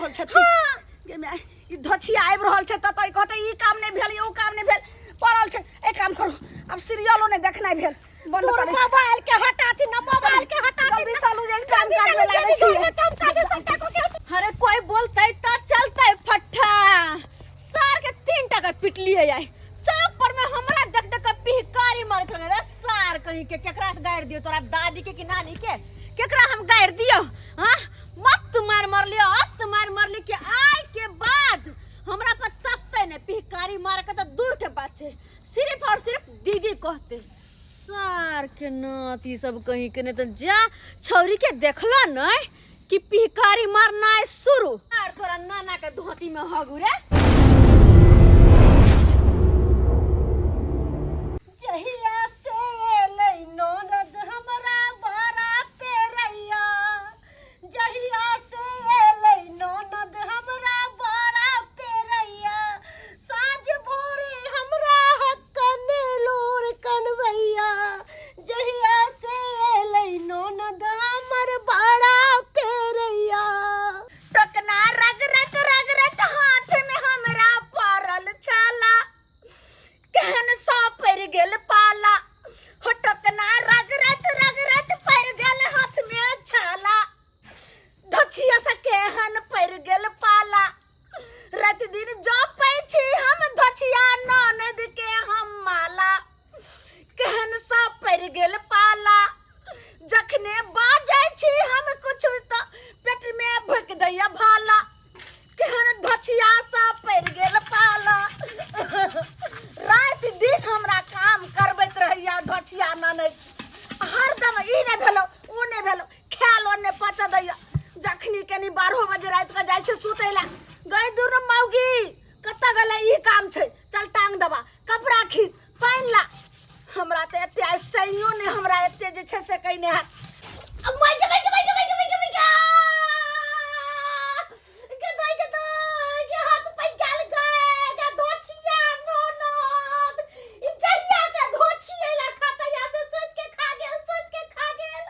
रहल छथिन। गे माय, ई धोछिया आबि रहल छै तऽ कहतै ई काम नहि भेल, ई ओ काम नहि भेल, पड़ल छै। एक काम करू, आब सीरियलो नहि देखनाइ भेल, बंद तोर करै छी। मोबाइल के हटाथि ना, मोबाइल के हटाथि। जल्दी चलू जे काम जल्दी काज चलू, में लागै जल्दी छी। घर में काम काज है, सबटा कऽ के। अरे कोई बोलते त चलते फट्ठा। सार के 3 टाका पिटलिए आइ चौक पर में, हमरा देख देख के पिहकारी मारैत रहे। रे सार कहीं के, केकरा के गारि दियो, तोरा दादी के कि नानी के? केकरा हम गारि दियो? हाँ, मत मार मरलियो, अत मार मरली कि आइ के बाद हमरा पर तकते ने, पिहकारी मार के त दूर के बात छै, सिर्फ और सिर्फ दीदी कहते। सार के नात ई सब कहीं के नहीं तो जा छौरी के देखला नहीं कि पिहकारी मारना शुरू। आर तोरा नाना के धोती में हगु रे। जहिया से एलै ननद हमरा बड़ा पेरैया, जहिया से एलै ननद हमरा बड़ा पेरैया, साँझ भोरे हमरा हक्कने लोर कनवैया, जहिया से एलै ननद हमर बड़ा पेरैया। टोकना रगरत रगरत हाथ में हमरा पड़ल छाला, केहन सा पड़ि गेल पाला। हो टोकना रगरत रगरत पड़ि गेल हाथ में छाला, धोछिया से केहन पड़ि गेल पाला। राति दिन जपै छी हम धोछिया ननद के हम माला, केहन सा पड़ि गेल पाला। जखने बाजै छी हम कुछ तऽ पेट में भोकि दैया भाला, केहन धोछिया सा पड़ि गेल पाला। राति दिन हमरा काम करबैत रहैया धोछिया ननद, हरदम ई नहि भेलो ओ नहि भेलो, खायल नहि पचऽ दैया। जखनी कनी 12 बजे राति के जाइ छै सुतै ला, गई दुनू मौगी कतऽ गेलै, ई काम छै चल टांग दबा, कपड़ा खींच, पानि ला। हमरा तऽ एते आइ सैयो नहि हमरा एते जे छै से कहिने हैत। माय गे, माय गे, माय गे, माय गे, माय गे, माय गे। गे दाइ, गे दाइ, गे हाथ पैक गेल गे, गे धोछिया ननद। ई जहिया से धोछिएला खतैया से सोचि के खा गेल, सोचि के खा गेल।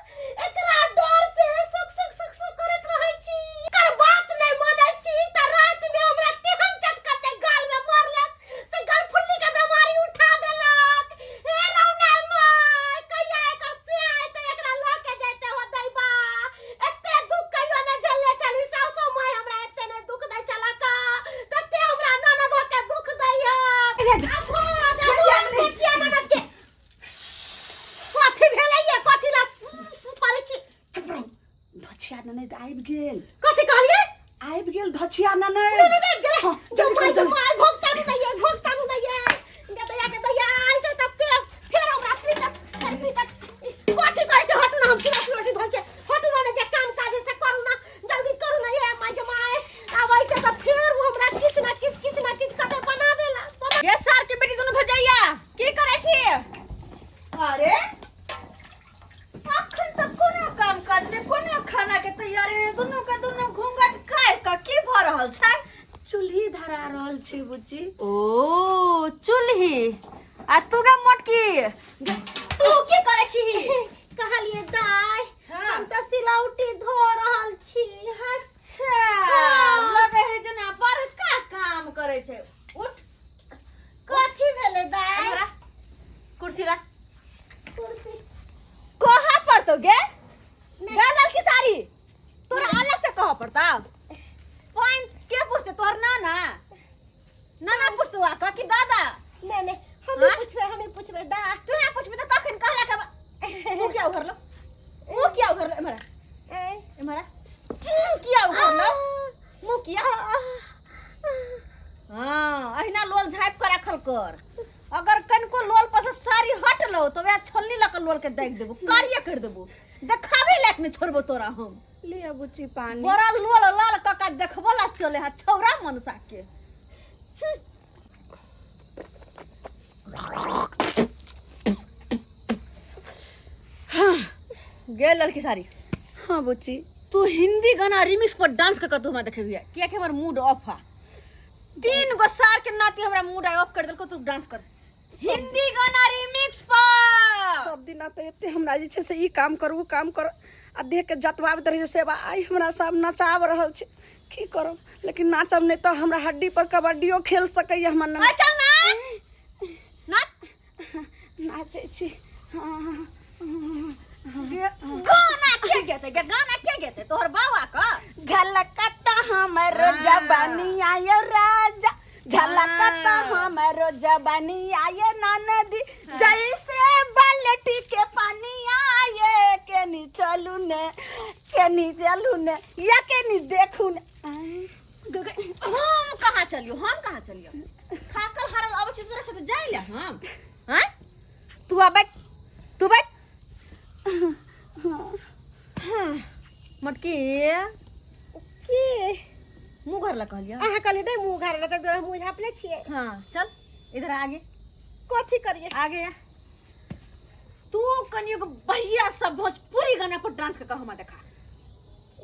एकरा डर से सुक सुक सुक सुक करैत रहै छी। एकर बात नहि मानै छी तऽ राति मे हमरा तेहन चटकन ने गाल मे मारलक से गलफुल्ली के बीमारी उठा देलक। हे रौना माय, कहिया एकर से आयते एकरा लऽ के जैते हो दैबा। एते दुख कहियो नहि झेलने छली, सासो माय हमरा एते नहि दुख दै छलक तते हमरा ननद के दुख दैया। ननद के कथी भेलैया, कथी ला सु सु करै छी? चुप रहू, धोछिया ननद आबि गेल। कथी कहलियै? आबि गेल धोछिया ननद। ननद आबि गेलै? हाँ, जो जल्दी माय चलू, जल्दी। माय भोगतानु नहीं है, भोगतानु नहीं है। गे दैया, गे दैया, आइ छै तऽ फेर फेर हमरा पीटत, फेर पीटत। कथी करै छै? हटू ना, हम सिलौटी रोटी धोइ छै। हटू ना, ने जे काम काज है से करू ना, जल्दी करू ना। ये माय गे माय, आबै छै तऽ फेर ओ हमरा किछु ना किछु, किछु ना किछु कतै बनाबे ला। ये सार के बेटी दुनू भजैया की करै छी? अरे अखन तक कोनो काम काज नहि, कोनो खाना के तैयारी नहि, दुनू के दुनू घूंघट काटि कऽ की भऽ रहल छै? चूल्ही धरा रहल छी बुच्ची। ओ चूल्ही, आ तू गे मोटकी, तू की करै छी? कहलिए दाय, हाँ। हम तऽ सिलौटी धो रहल छी। अच्छा, लगे है जेना बड़का काम करै छै। उठ। कथी भेलै दाय? हमरा कुर्सी ला। कुर्सी कहाँ पड़तो गे? गे लड़की सारी, तोरा अलग से कह पड़ता? पाइन के पूछते तोहर नाना? नाना पूछतो आ कि दादा? नहीं नहीं, हमें हाँ? पूछबे, हमें पूछबे दा। तू यहाँ पूछबे तो कखन कहला के मुँह क्या उघरलो, मुँह क्या उघरलो? एमरा ए एमरा, मुँह किया उघरलो, मुँह किया? हाँ, अहिना लोल झाँपि के राखल कर, अगर कनिको लोल पर से साड़ी हटलो तो वएह छोलनी लऽ के लोल के दागि देबो, कारिये कर देबो, देखाबे लायक नहि छोड़बो तोरा हम। लिअ बुच्ची पानी। बड़ा लोल लाल कका देखबो ला चले हा छौरा मनसा के। गे लड़की सारी। हाँ बुच्ची। तू हिंदी गाना रिमिक्स पर डांस कर तू हमरा देखेबी, कियाकि हमर मूड ऑफ हा। 3 गो सार के नाती हमरा मूड ऑफ कर देलको। तू डांस कर हिंदी गाना रिमिक्स पर। सब दिना तऽ एते हमरा जे छै से ई काम कर ओ काम कर आ देह के जतबाबैत रहै छै, सेवा आइ हमरा सब नचाब रहल छै। की करब लेकिन नाचब नहि तऽ हमरा हड्डी पर कबड्डियो खेल सकैया हमर ननद। चल नाच नाच नाचै छी हाँ, गाना के गेते गे गाना के गेते तोहर बाबा का झलकत हमरो जवानी आयो राजा झलकत हमरो जवानी आये ननदी जैसे बाल्टी के पानी आये केनी चलू ने केनी चलू ने या केनी देखू ने आय, हम कहाँ चलियो हम कहाँ चलियो थाकल हारल अबै छी तोरा साथे जाय ले हम हैं तू आ बैठ तू बैठ हाँ, मटकी की मुंह घर ला कहलियो अहाँ कहलियै नहि मुँह घारे तऽ तोरा मुँह झाँपले छियै हाँ चल इधर आगे कथी करियै आगे आ। तू कनी एगो बढ़िया सा भोजपुरी गाना पर डांस कर हमरा देखा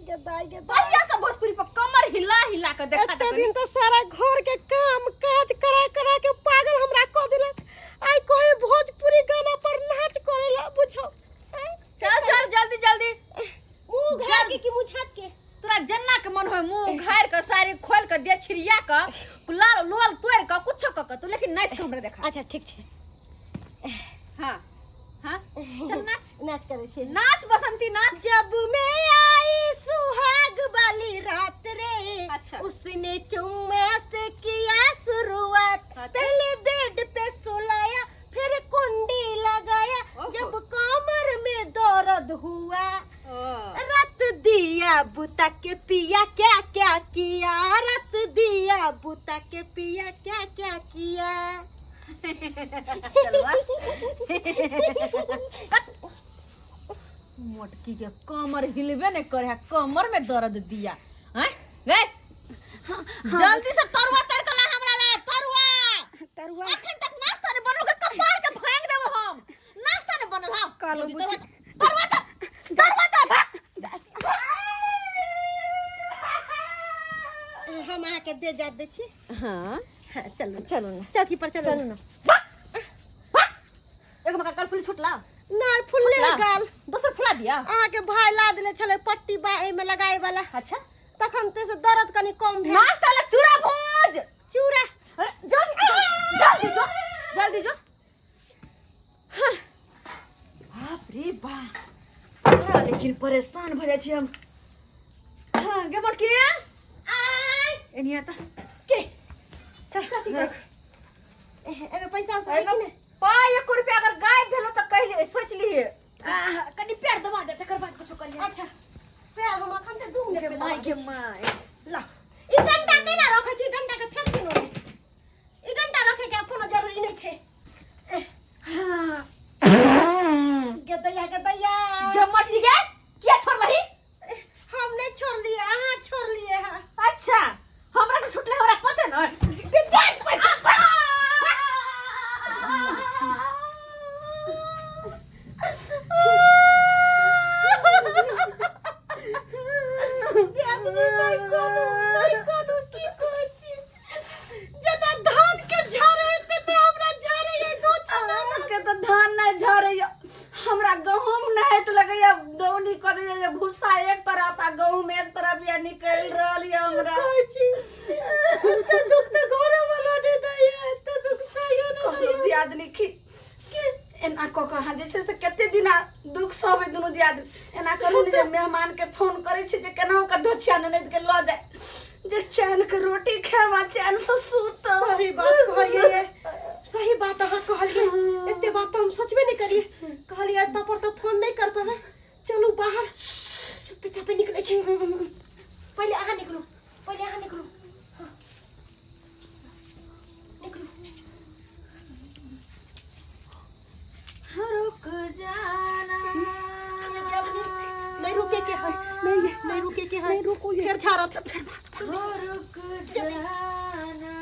गे दाई गे दाई बढ़िया सा भोजपुरी पर कमर हिला हिला के देखा एते दिन तो सारा घर के काम काज करा करा के पागल हमरा कऽ देलक आइ कोई भोजपुरी गाना पर नाच करेला बुझो आँय? चल चल जल्दी जल्दी मुंह घार के कि मुंह झाँप के तोरा जन्ना के मन होय मुंह घार के साड़ी खोल के दे छिरिया के लाल लोल तोड़ के कुछो क के तू लेकिन नाच के हमरा देखा अच्छा ठीक छै हां हां चल नाच नाच करै छी नाच बसंती नाच जब मैं आई सुहाग वाली रात रे अच्छा। उसने चुम्मा से किया शुरुआत अच्छा। पहले बेड पे सुलाया फिर कुंडी लगाया ओहो। जब कमर में दर्द हुआ रत दिया बुता के पिया क्या क्या किया रत दिया बुता के पिया क्या क्या किया चलवा मोटकी के कमर हिलबे नहीं करे है कमर में दर्द दिया हैं गए जल्दी से तरुआ तर के ला हमरा ला तरुआ तरुआ अखन तक नाश्ता नहीं बनल के कपार के भांग देबो हम नाश्ता नहीं बनल हम कालो जल्दी बुची। तरुआ तर तरुआ तर भाग हम अहाँके दे जा दै छी हां हाँ चलू चलू ना चौकी पर चलू चलू ना एगो मका कल फूल छुटला नहि फुलले छुटला? गाल दोसर फुला दिया अहाँके भाय ला देने छलै पट्टी बा एहिमे लगाए वाला अच्छा तखन ते से दर्द कनी कम भेल नाश्ता ला चूड़ा भूज चूड़ा अरे जल्दी जल्दी जो जल्दी जो हाँ। बाप रे बाप बड़ा लेकिन परेशान भ जाइ छी हम हाँ गे मोटकी आय एनिया त के चल कथी कहै छी? एहिमे पैसा उसा है कि नहि पाइ एको रुपया अगर गायब भेलो त कहि सोच लिए आह, कनि पैर दबा दे तकर बाद कुछो करिए अच्छा पैर हम अखन तऽ 2 मिनट गे माय गे माय ला ई डंडा कैला रखै छी डंडा के फेंक दिनो ई डंडा रखे के आब कोनो जरूरी नहि छै हाँ गे दैया गे दैया गे मरती गे किया छोड़लही हम नहि छोड़लियै अहाँ छोड़लियै हँ अच्छा हमरा से छुटले हमरा पते न दियादनी नहि कहू नहि कहू की कहै छी जेना धान के झरे तेना हमरा झरे ये दो चना अहाँके तऽ धान नहि झरैया हमरा गहूम नहि होइत लगैया दौनी करैया जे भूसा एक तरफ आ गहूम एक तरफ या निकलि रहल यऽ हमरा कहै छी एते दुख तऽ घरे वाला नहि दैया एते दुख सहियो नहि कहलहुँ दैया दियादनी की एना कऽ कऽ अहाँ जे छै से कते दिना दुख सहबै दुनू दियादनी एना करू ने जे मेहमानके फोन करै छी जे केनाहु कऽ धोछिया ननैद के लऽ जाय जे चैन के रोटी खायब आ चैन से सुतब सही बात कहलियै सही बात अहाँ कहलियै एते बात तऽ हम सोचबे नहि करियै कहलियै एतऽ पर तऽ फोन नहि कर पेबै चलू बाहर चुपे चापे निकलै छी पहिले अहाँ निकलू पहिले अहाँ निकलू हाँ। निकलू रुक जाना नहीं रुके के है नहीं नहीं रुके के है नहीं रुको फिर झाड़त फिर रुक जाना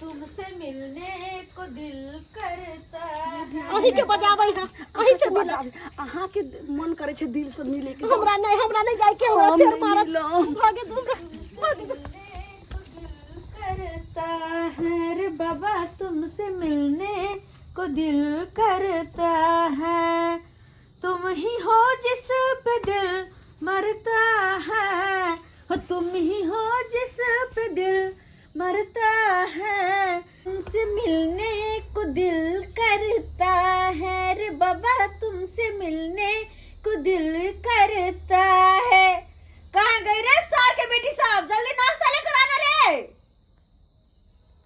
तुमसे मिलने को दिल करता है अहीं के बजाबै है अहीं से मिलत अहाँके मन करै छै दिल से मिले के हमरा नहीं हमरा नहीं जाय के हमरा हम फिर नहीं मारत मिलब। भागे दू हमरा भागे दू करता है रे बाबा तुमसे मिलने को दिल करता है तुम ही हो जिस पे दिल मरता है हो तुम ही मरता है, तुमसे मिलने को दिल करता है रे बाबा, तुमसे मिलने को दिल करता है। कहाँ गई रे सार के बेटी साहब, जल्दी नाश्ता लेकर आना रे।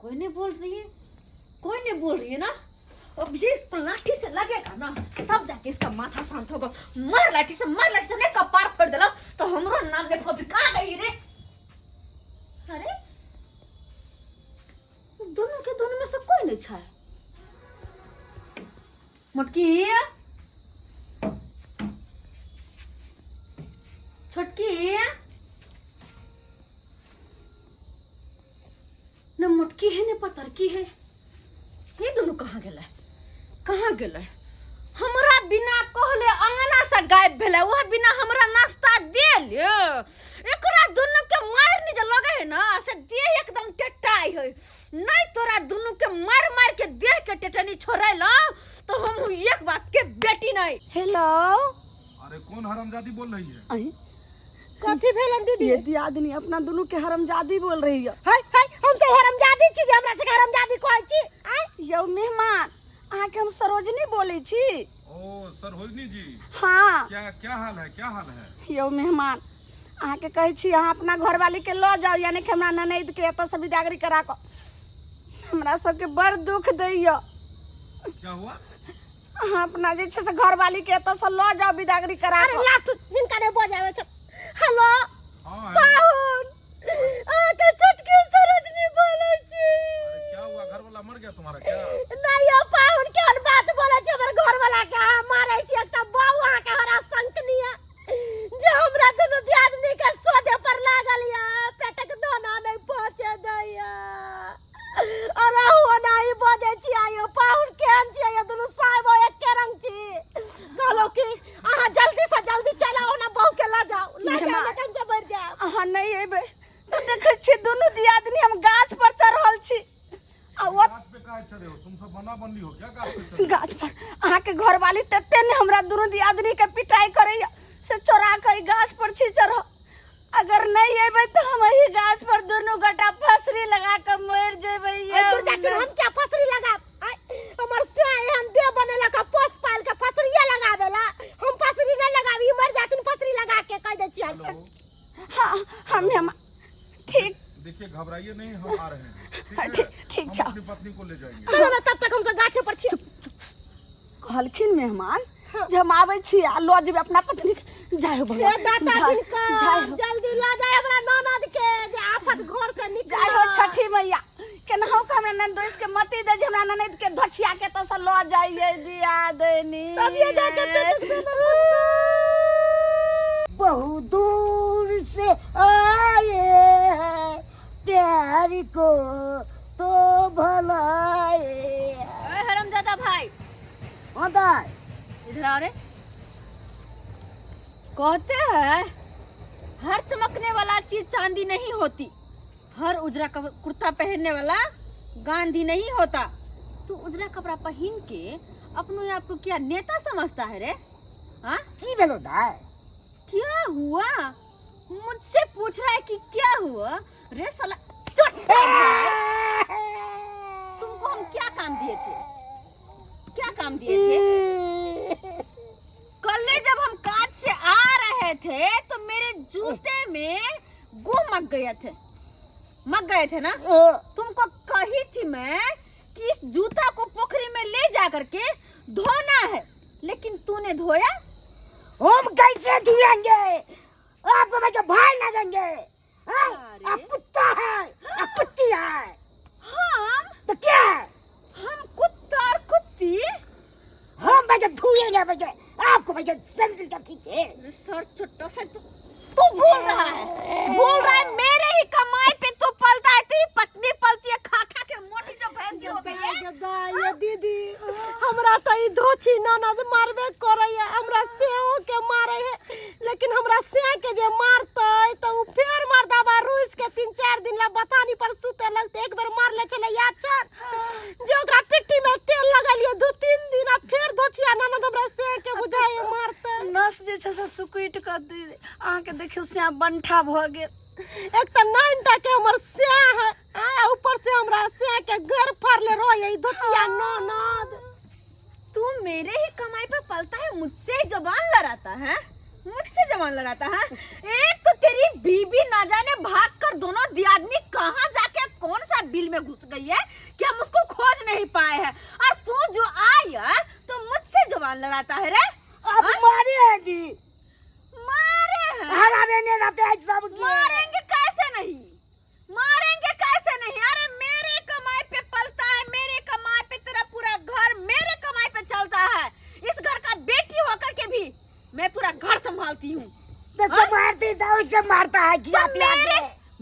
कोई नहीं बोल रही है, कोई नहीं बोल रही है ना। अब ये इसको लाठी से लगेगा ना तब जाके इसका माथा शांत होगा। मार लाठी से, मार लाठी से, नहीं कपार फोड़ देला तो हमरो नाम देखो अभी। कहाँ गई रे? अरे दोनों के दोनों में से कोई नहीं छाया। मोटकी, छोटकी न मोटकी है न पतरकी है, ये दोनों कहाँ गेलै, कहाँ गेलै? हमरा बिना कहले अंगना से गायब भेलै, वह बिना हमरा नाश्ता देल। एकरा दुनू के मार नहीं जे लगे है ना से देह एकदम टेटाई है। नहीं तोरा दुनू के मार मार के देह के टेटनी छोड़ैल तो हम एक बाप के बेटी नहीं। हेलो। अरे कौन हरामजादी बोल रही है? अहीं, कथी भेलन दीदी? ये दियादनी अपना दुनू के हरमजादी बोल रही है। हाय हाय, हम सब हरामजादी छी जे हमरा सबके हरामजादी कहै छी? आय यौ मेहमान, अहाँके हम सरोजनी बोलै छी। ओ सरोजनी जी। हाँ। क्या क्या हाल है, क्या हाल है? यौ मेहमान, अहाँके कहै छी अहाँ अपना घरवाली के लऽ जाउ, यानी कि हमरा ननैद के एतऽ से विदागरी करा कऽ हमरा सबके बड़ दुख दैया। क्या हुआ? अहाँ अपना जे छै से घरवाली के एतऽ से लऽ जाउ विदागरी करा अरे कऽ। लास्ट जिनका नहीं बजावे छ। हेलो। हाँ हेलो। पाहुन, अहाँके छोटकी सरोजनी बोलै छी। अरे क्या हुआ, घर वाला मर गया तुम्हारा क्या? नहीं यौ पाहुन, केहन बात बोलै छी? हमर घर वाला के अहाँ मारै छी। एकटा बहू अहाँके हरा संकनी है जे हमरा दुनू दियादनी के सोझे पर लागल या, पेटक दाना नहीं पहुँचे दैया। और अहूँ ओनाही बजै छी। आइयो पाहुन, केहन छी? आइयो दुनू साहेब एके रंग छी। कहलहुँ कि अहाँ जल्दी से जल्दी चलि आउ ने, बहू के लऽ जाउ, लऽ जाउ, नहि तऽ हमसब मरि जायब। अहाँ नहि एबै तऽ देखै छियै दुनू दियादनी हम गाछ पर चढ़ल छी आ ओ गाछ पे काहे चढ़े हो तुम? सब बना बनली हो क्या गाछ पे चढ़े? गाछ पर अहाँके घरवाली तते ने हमरा दुनू दियादनी के पिटाई करैया से चोरा के ई गाछ पर छी चढ़ल। अगर नहीं एबै तऽ हम एही गाछ पर दुनू गोटा फसरी लगा के मरि जेबै। ऐ दुर्गा के हम क्या फसरी लगाब? आय, हमर से एहन देह बनेलक आ पोस पाल के फसरिये लगाबेला। हम फसरी नहीं लगाबी, मर जातिन फसरी लगा के, कह दै छियै। हेलो। हाँ, हम ठीक। देखिए घबराइए नहीं, हम आ रहे हैं। हाँ, ठीक है? ठीक- ठीक हम छा। अपनी पत्नी को ले जाएंगे। चलो ना, तब तक हम सब गाछे पर छियै। कहलखिन मेहमान जे हम आबै छी आ लऽ जेबै अपना पत्नी के। जाय हो हे भगवान, दाता जाय- दिनकर, जाय हो। जल्दी लऽ जाय हमरा ननद के जे आफत घर से निकल। जाय हो छठी मैया, केनाहु के हमरा ननदोस के मती दे जे हमरा ननद के धोछिया के तो से लऽ जाइए दिया देनी। तभिए जाके पेटक दाना। बहुत दूर से आए हैं प्यार को तो भलाए हैं। ओए हरामजादा भाई। हाँ दाई। इधर आ रे। कहते हैं हर चमकने वाला चीज चांदी नहीं होती, हर उजरा कुर्ता पहनने वाला गांधी नहीं होता। तू उजरा कपड़ा पहन के अपने आप को क्या नेता समझता है रे? हाँ? की भेलो दाई? क्या हुआ? मुझसे पूछ रहा है कि क्या हुआ रे साला चट्टा भाई, तुमको हम क्या काम दिए थे? क्या काम दिए थे? कल जब हम काज से आ रहे थे तो मेरे जूते में गू मक गए थे, मक गए थे ना? तुमको कही थी मैं कि इस जूता को पोखरी में ले जा करके धोना है, लेकिन तूने धोया? हम कैसे धोएंगे? आपको मैं जो भाई ना देंगे। हाँ? अरे। आप कुत्ता है, आप कुत्ती है। हम तो क्या है? हम कुत्ता और कुत्ती? हम मैं जब धोएंगे, मैं जो आपको मैं जो सैंडल का ठीक है। सर छोटा सा तू तू भूल रहा है, भूल रहा है मेरे ही कमाई पे तू पलता है, तेरी पत्नी पलती है खा खा के मोटी जो भैंसी हो गई है। दाई ये दीदी, हमरा तऽ ई धोछी ननद मारबे करैया, हमरा सेहो के मारे है, लेकिन हमरा से के जे मारतै तऽ उ फेर मर्दाबा रुस के 3-4 दिन ला बतानी पर सुते लगते। एक बेर मारले छलै याद छल जे ओकरा पिट्ठी में तेल लगलियै 2-3 दिन, आ फेर धोछिया ननद हमरा से के बुझाइ मारतै। नस जे छै से सुकुटि कऽ अहाँके देखियौ स्याह बंठा भऽ गेल। एक तऽ 9 टा के हमर स्याह है, आ ये धोतिया ननद। तू मेरे ही कमाई पे पलता है, मुझसे ही जबान लड़ाता है, मुझसे जबान लड़ाता है। एक तो तेरी बीबी ना जाने भाग कर दोनों दियादनी कहाँ जाके कौन सा बिल में घुस गई है कि हम उसको खोज नहीं पाए हैं, और तू जो आया तो मुझसे जबान लड़ाता है रे। अब मारे हैं जी। मारे हैं, हरा देने रहते हैं सब। मारेंगे कैसे नहीं, मारेंगे कैसे नहीं? अरे मेरे कमाई पे पलता है, मेरे कमाई पे तेरा पूरा घर मेरे कमाई पे चलता है। इस घर का बेटी होकर के भी मैं पूरा घर संभालती हूँ। तो संभालती तो उससे मारता है कि तो आप मेरे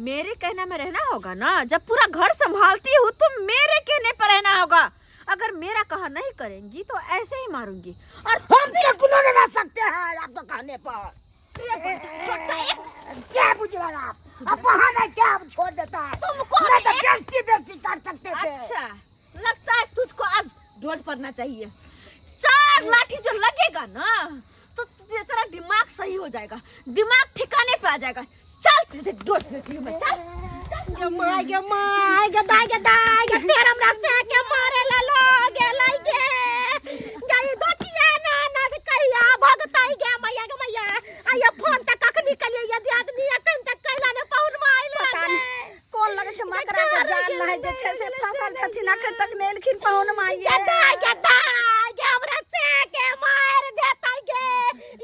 मेरे कहना में रहना होगा ना। जब पूरा घर संभालती हूँ तो मेरे कहने पर रहना होगा। अगर मेरा कहा नहीं करेंगी तो ऐसे ही मारूंगी। और हम तो कुनो नहीं रह सकते हैं आपको कहने पर। क्या पूछ रहे हैं आप? अब बहाना क्या आप छोड़ देता है? तुमको नहीं तो एक- बेइज्जती बेइज्जती कर सकते थे। अच्छा लगता है तुझको अब डोज पड़ना चाहिए। 4 लाठी जो लगेगा ना तो तेरा दिमाग सही हो जाएगा, दिमाग ठिकाने पे आ जाएगा। चल तुझे डोज देती हूँ मैं, चल। गे my, गे my, गे दाय, गे दाय, गे फेर हमरा से के मारे ला लगे गे। गे ई दोतिया ननद कहिया भगतै गे मैया, गे मैया। आइए फोन तक कखनी कलियै यदि आदमी एखन तक कैला ने पहुन माइल। पता नहीं कोन लगे छै मकरा के जाल नहि जे छै से फंसल छथिन, अखन तक नहि एलखिन पाहुन माय। गे दाय, गे दाय, गे हमरा से के मार देतै गे।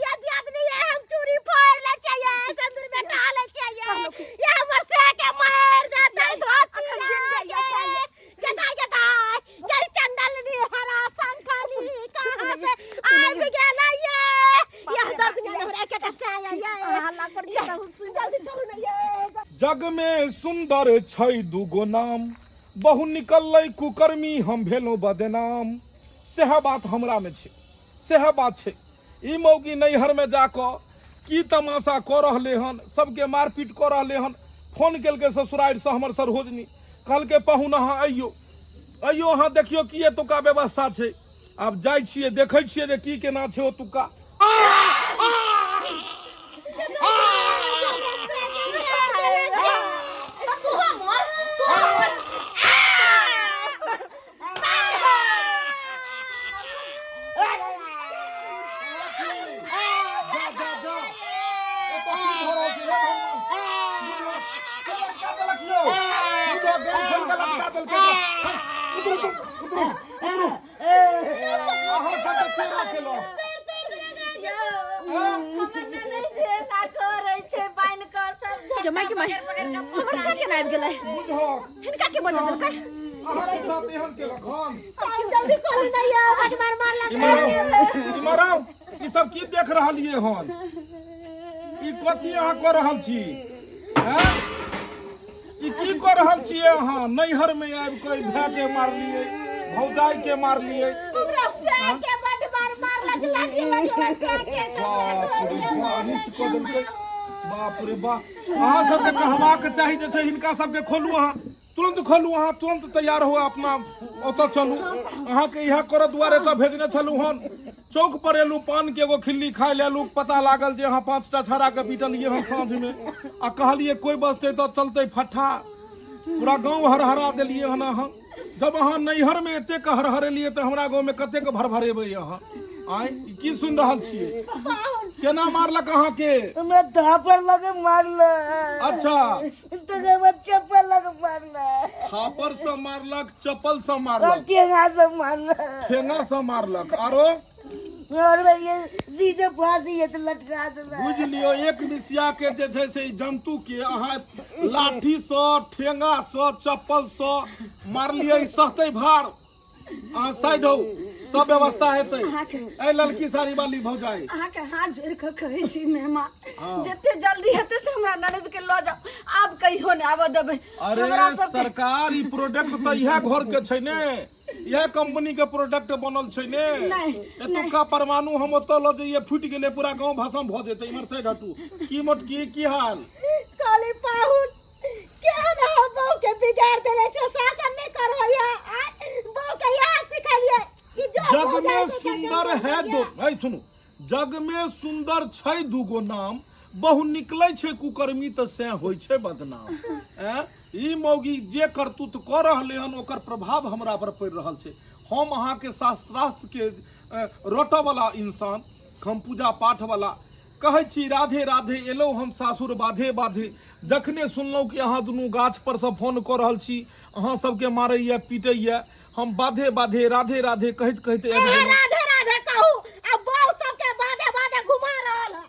यदि आदमी ये हम चूड़ी फोड़ ले छियै, सिंदूर बेटा ले छियै, ये हमर से के मार देतै धोतिया गे। गे दाय, गे दाय, गे चंडल भी हरा शंखली कहाँ से आबि गेलै ये? यह दर्द में हमरा के से आया ये। हल्ला कर छी तऽ सुनि जल्दी चलू ने ये। जग में सुंदर छै दूगो नाम, बहु निकललै कुकर्मी हम भेलहुँ बदनाम। सएह बात हमरा में छै, सएह बात छै। ई मौगी नैहर में जाकऽ की तमाशा कऽ रहलै हन, सबके मारपीट कऽ रहलै हन। फोन केलकै ससुरारिसँ हमर सरहोजनी, कहलकै पाहुन अहाँ अइयौ, अइयौ अहाँ देखियौ की एतुका व्यवस्था छै। आब जाइ छियै देखै छियै जे की केना छै ओतुका। जा जा जा, एतऽ की भऽ रहल छै? हे भगवान, के लटका देलक यौ? बुढ़ो गेल खोलि कऽ लटका देलकै एकरा। उतरू, उतरू, उतरू, उतरू। अहाँ सबके के राखेलहुँ? जमाई के माई हमर से केना आबि गेलै? बुझहक हिनका के बजा देलकै? अहाँके साथ एहन केलक हन? जल्दी खोलू ने ये, बड मार मार लग। इमहर आउ, इमहर आउ। ई सब की देख रहलियै हन? ई कथी अहाँ कऽ रहल छी? हैं? ई की कऽ रहल छियै अहाँ? नैहर में आबि कऽ ई भाय के मारलियै, भौजाई के मारलियै। हमरा से के बड मार मार लग लाठी लग से के। बाप रे बाप, अनिष्ट कऽ देलकै। बाप रे बाप, अहाँ सबके कहबाक चाही जे छै हिनका सबके खोलू अहाँ तुरंत, खोलू अहाँ तुरंत, तैयार हो अपना ओतऽ चलू। अहाँके इएह करऽ दुआरे तऽ भेजने छलहुँ हन। चौक पर एलहुँ पान के एगो खिल्ली खाय लए एलहुँ, पता लागल जे अहाँ 5टा छाड़ाके पीटलियै हन साँझमे, आ कहलियै कोइ बजतै तऽ चलतै फट्ठा। पूरा गाँव हरहरा देलियै हन अहाँ। जब अहाँ नैहरमे एतेक हरहरेलियै तऽ हमरा गाँवमे कतेक भरभरेबै अहाँ? आँय, ई की सुनि रहल छियै? केना मारलक अहाँके? हमरा थापर लगे मारल। अच्छा। तो हमरा चप्पल लगे मारल। थापर से मारलक, चप्पल से मारलक, ठेंगा से मारल। ठेंगा से मारलक, आरो? और ये सीधे फांसी है तो लटका देला। बुझि लियौ, एक मिसिया के जे छै से ई जंतु के अहाँ लाठी सँ, ठेंगा सँ, चप्पल सँ मारलियै, सहतै भार? अहाँ साइड हो, सब व्यवस्था हेतै। एहि ललकी साड़ी वाली भौजाई, अहाँके हाथ जोड़ि कऽ कहै छी मेहमा, जते जल्दी हेतै से हमरा ननद के लऽ जाउ। आब कहियो नहि आबऽ देबै। अरे हमरा सबके सरकार, ई प्रोडक्ट तऽ इएह घर के छै ने, इएह कंपनी के प्रोडक्ट बनल छै ने। नहि, एतुका परमाणु हम ओतऽ लऽ जइयै, फूटि गेलै, पूरा गाँव भस्म भऽ जेतै। इम्हर साइड हटू। की मोटकी, की हाल? काली पाहुन, केहन अहाँ बहू के बिगाड़ देले छै? शासन नहि करो या बहू के यहाँ सिखलियै कि जो जग भऽ में जाइ छै सुंदर से है कर। दो, ऐ सुनू, जग में सुंदर छै दूगो नाम, बहु निकलै छै कुकर्मी तऽ सएह होइ छै बदनाम। ऐं ई मौगी जे करतूत कऽ रहलै हन ओकर प्रभाव हमरा पर पड़ि रहल छै। हम अहाँके शास्त्रार्थ के रटऽ वाला इंसान, हम पूजा पाठ वाला कहै छी राधे राधे। एलहुँ हम सासुर बाधे बाधे, जखने सुनलहुँ कि अहाँ दुनू गाछ पर सँ फोन कऽ रहल छी, अहाँ सबके मारैया पीटैया, हम बाधे बाधे राधे राधे कहैत कहैत आबि अहाँ गेलहुँ। राधे राधे कहू आ बहू सबके बाधे बाधे घुमा रहल है।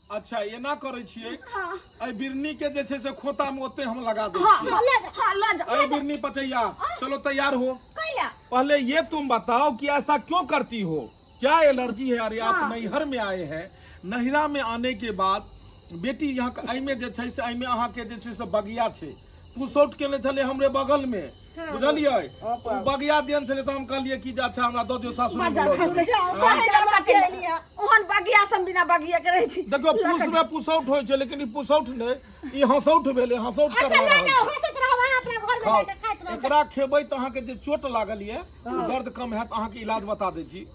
अच्छा एना करै छियै, हाँ। एहि बिरनी के जे छै से खोता में ओते हम लगा दै हाँ छियै। हाँ ले जा, हाँ ले जा। एहि बिरनी पचैया, चलो तैयार हो। कैला पहले ये तुम बताओ कि ऐसा क्यों करती हो, क्या एलर्जी है? अरे आप नैहर में आए हैं, नैहरा में आने के बाद बेटी यहाँ एहिमे जे छै से एहिमे अहाँके जे छै से बगिया छै, पुसौट केने छलै हमरे बगल में, बुझलियै? ओ बगिया देन छलै तऽ हम कहलियै कि जे अच्छा हमरा दऽ दियौ सासुर में बाजार लऽ खसते जाउ। कहै लऽ कथी लेलियै? ओहन बगिया सब बिना बगिया के रहै छी। देखियौ पूस में पुसौट होइ छै, लेकिन ई पुसौट नहि, ई हँसौट भेलै, हँसौट अच्छा करवा ले रहल जाओ, छै। हंसैत रहब अहाँ अपना घर में खाउ। जाके खाइत रहब। एकरा खेबै तऽ अहाँके जे चोट लागल यऽ ओ दर्द कम हैत। अहाँके इलाज बता दै छी,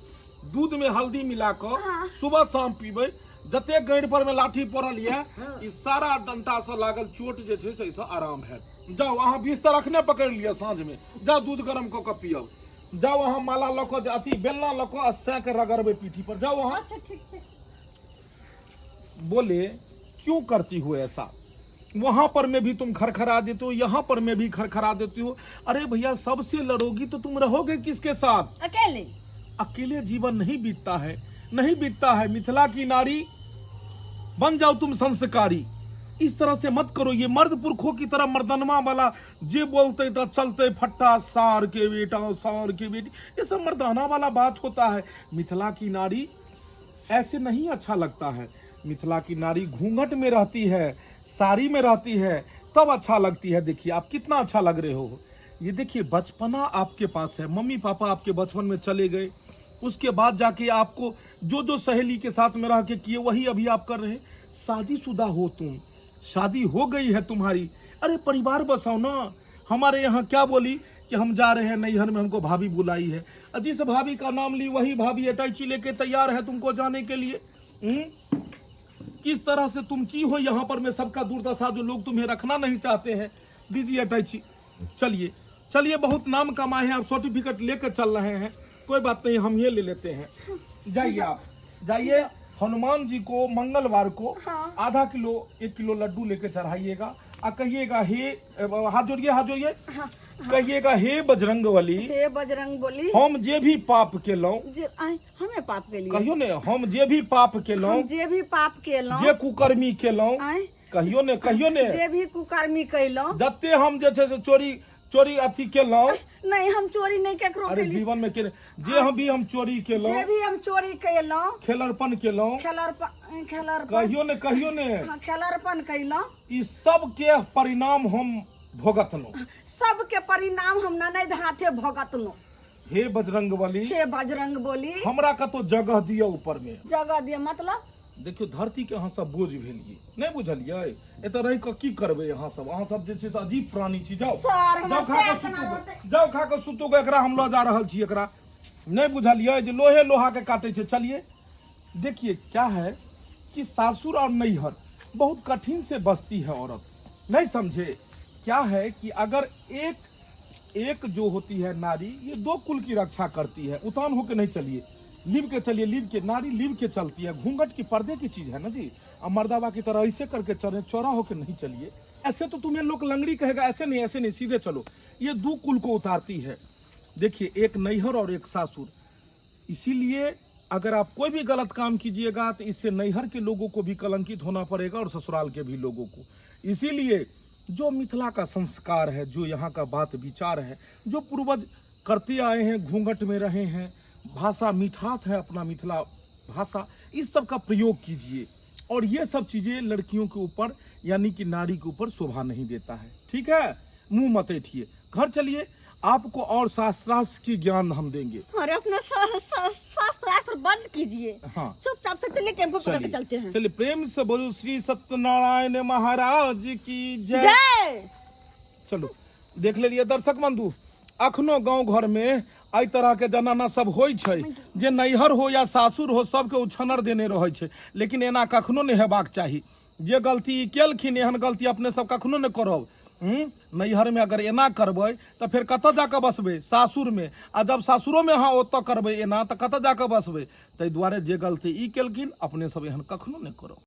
दूध में हल्दी मिला कऽ सुबह शाम पीबै, जते गैड़ पर में लाठी पड़ल यऽ ई सारा डंटा से लागल चोट जे छै से एहिसँ आराम हैत। जाउ अहाँ बिस्तर अखने पकड़ि लिअ, साँझ में जाउ दूध गरम कऽ कऽ पियब। जाउ अहाँ माला लऽ कऽ अथी बेलना लऽ कऽ आ सैं के रगड़बै पीठी पर, जाउ अहाँ। अच्छा ठीक छै। बोले क्यों करती हो ऐसा? वहां पर में भी तुम खरखरा देते हो, यहाँ पर में भी खरखरा देती हो। अरे भैया सबसे लड़ोगी तो तुम रहोगे किसके साथ? अकेले। अकेले जीवन नहीं बीतता है, नहीं बीतता है। मिथिला की नारी बन जाओ तुम संस्कारी, इस तरह से मत करो। ये मर्द पुरखों की तरह मर्दनमा वाला जे बोलते तो चलते फट्टा, सार के बेटा सार के बेटी, ये सब मर्दाना वाला बात होता है। मिथिला की नारी ऐसे नहीं अच्छा लगता है। मिथिला की नारी घूंघट में रहती है, साड़ी में रहती है, तब अच्छा लगती है। देखिए आप कितना अच्छा लग रहे हो। ये देखिए बचपना आपके पास है, मम्मी पापा आपके बचपन में चले गए, उसके बाद जाके आपको जो जो सहेली के साथ में रह के किए वही अभी आप कर रहे हैं। शादीशुदा हो तुम, शादी हो गई है तुम्हारी, अरे परिवार बसाओ ना। हमारे यहाँ क्या बोली कि हम जा रहे हैं नैहर में, हमको भाभी बुलाई है, और जिस भाभी का नाम ली वही भाभी अटैची लेके तैयार है तुमको जाने के लिए। किस तरह से तुम की हो यहाँ पर में सबका दुर्दशा, जो लोग तुम्हें रखना नहीं चाहते हैं। दीजिए अटैची, चलिए चलिए, बहुत नाम कमाए हैं आप, सर्टिफिकेट लेकर चल रहे हैं, कोई बात नहीं, हम ये ले लेते हैं। जाइए आप जाइए, हनुमान जी को मंगलवार को आधा किलो 1 किलो लड्डू लेके चढ़ाइएगा आ कहिएगा हे, हाथ जोड़िए, हाथ जोड़िए, कहिएगा हे बजरंगबली, हे बजरंग बोली, हम जे भी पाप केलहुँ, जे आइ हमें पाप के लिए कहियो ने, हम जे भी पाप केलहुँ, हम जे भी पाप केलहुँ, जे कुकर्मी केलहुँ, आँय कहियो ने, कहियो ने, जे भी कुकर्मी केलहुँ, जते हम जे छै से चोरी चोरी अथी केलहुँ, नहीं हम चोरी नहीं केकरो अरे केलिए। जीवन में केने जे हम भी हम चोरी केलहुँ, जे भी हम चोरी केलहुँ, खेलरपन केलहुँ, खेलरपन, खेलरपन, कहियो ने, कहियो ने, हाँ, खेलरपन केलहुँ, ई सब के परिणाम हम भोगतलहुँ, सबके परिणाम हम ननैद हाथे भोगतलहुँ। हे बजरंगबली, हे बजरंग बोली, हमरा कतौ जगह दिअ ऊपर में। जगह दिअ मतलब? देखियौ धरती के अहाँ सब बोझ भेलियै, नहि बुझलियै? एतऽ रहि कऽ की करबै अहाँ सब? अहाँ सब जे छै से अजीब प्राणी छी। जाउ सर, हमरा जाउ खा कऽ सएह सुतू केना गऽ, जाउ खा कऽ सुतू गऽ, एकरा हम लऽ जा रहल छी। एकरा नहि बुझलियै जे लोहे लोहा के काटै छै। चलिए देखिए क्या है कि सासुर और नैहर बहुत कठिन से बसती है औरत, नहीं समझे? क्या है कि अगर एक एक जो होती है नारी, ये दो कुल की रक्षा करती है। उतान होके नहीं चलिए, लिब के चलिए, लिब के, नारी लिब के चलती है। घूंघट की पर्दे की चीज है ना जी। अब मर्दावा की तरह ऐसे करके चले, चौड़ा होके नहीं चलिए। ऐसे तो तुम्हें लोग लंगड़ी कहेगा, ऐसे नहीं, ऐसे नहीं, सीधे चलो। ये दो कुल को उतारती है। देखिए एक नैहर और एक सासुर। इसीलिए अगर आप कोई भी गलत काम कीजिएगा तो इससे नैहर के लोगों को भी कलंकित होना पड़ेगा और ससुराल के भी लोगों को। इसीलिए जो मिथिला का संस्कार है, जो यहाँ का बात विचार है, जो पूर्वज करते आए हैं, घूंघट में रहे हैं, भाषा मिठास है अपना मिथिला भाषा, इस सब का प्रयोग कीजिए। और ये सब चीज़ें लड़कियों के ऊपर यानी कि नारी के ऊपर शोभा नहीं देता है। ठीक है, मुंह मत ऐठिए, घर चलिए, आपको और शास्त्रार्थ की ज्ञान हम देंगे। अरे अपना शास्त्रास्त्र बंद कीजिए। हाँ। चुपचाप से चलिए, टेम्पो पकड़ के चलते हैं। चलिए प्रेम से बोलो श्री सत्यनारायण महाराज की जय। जय। चलो देख ले लिए दर्शक बंधु, अखनो गांव घर में एहि तरहके जनाना सब होइ छै जे नैहर हो या सासुर हो सबके उछनर देने रहै छै लेकिन एना कखनो नहि हेबाक चाही जे गलती ई केलखिन एहन गलती अपने सब कखनो नहि करब नैहरमे अगर एना करबै तऽ फेर कतऽ जाकऽ बसबै सासुरमे आ जब सासुरोमे अहाँ ओतऽ करबै एना तऽ कतऽ जाकऽ बसबै ताहि दुआरे जे गलती ई केलखिन अपने सब एहन कखनो नहि करब।